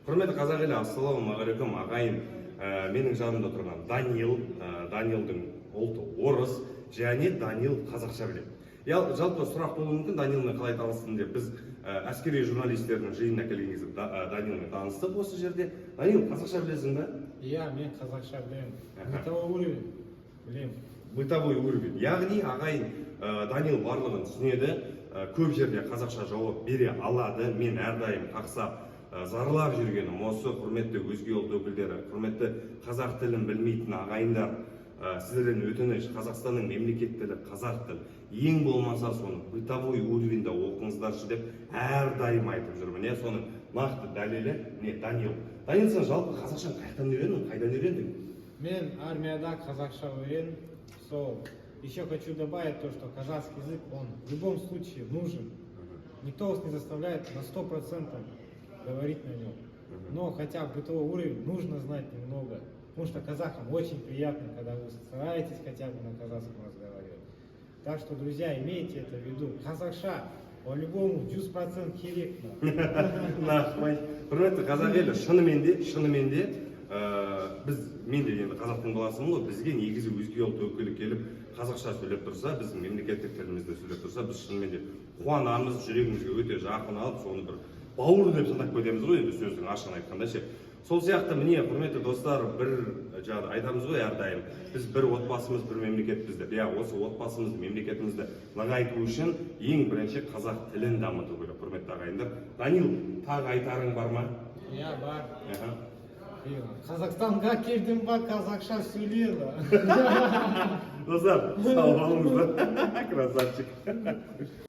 Құрметті қазақ елі, ассалаумағалейкум, ағайын! Менің жанымда тұрған Данил, Данилдың ұлты орыс және Данил қазақша біледі. Я, жалпы сұрақ болуы мүмкін, Данилмен қалай таныстың деп. Біз әскери журналистердің жиынына келген кезде Данилмен таныстық осы жерде. Данил, қазақша білесің ба? Иә, мен қазақша білемін. Аха. Бытовой уровень білемін. Бытовой уровень. Яғни, ағайын, Данил барлығын түсінеді, көп жерде қазақша жауап бере алады. Мен әрдайым қақсап, зарлап жүргенім осы: құрметті өзге ұлт өкілдері, құрметті қазақ тілін білмейтін ағайындар, сіздерден өтініш, Қазақстанның мемлекет тілі қазақ тілі, ең болмаса соны бытовой уровень де оқыңыздаршы деп әрдайым айтып жүрмін. Иә, соның нақты дәлелі міне, Данил. Данил, сен жалпы қазақшаны қаяқтан үйрендің, қайдан үйрендің? Мен армияда қазақша үйрендім. Сол. Еще хочу добавить то, что казахский язык, он в любом случае нужен. Никто вас не заставляет на 100% говорить на нем. Но хотя бы бытовой уровень нужно знать немного. Потому что казахам очень приятно, когда вы стараетесь хотя бы на казахском разговаривать. Так что, друзья, имейте это в виду. Қазақша по-любому 100% керек. Нахмай. Құрметті қазақ елі, шынымен де, біз, мен де енді қазақтың баласымын ғой, бізге негізі өзге ұлт өкілі келіп қазақша сөйлеп тұрса, біздің мемлекеттік тілімізде сөйлеп тұрса, біз шынымен де қуанамыз, жүрегімізге өте жақын алып, соны бір бауыр деп санап кетеміз ғой енді, сөздің ашығын айтқанда ше. Сол сияқты міне, құрметті достар, бір жаңағы айтамыз ғой әрдайым, біз бір отбасымыз, бір мемлекетпіз деп. Иә, осы отбасымызды, мемлекетімізді нығайту үшін ең бірінші қазақ тілін дамыту керек, құрметті ағайындар. Данил, тағы айтарың бар ма? Иә, бар. Аха. Қазақстанға келдің ба, қазақша сөйледі. Достар, сау болыңыздар, красавчик.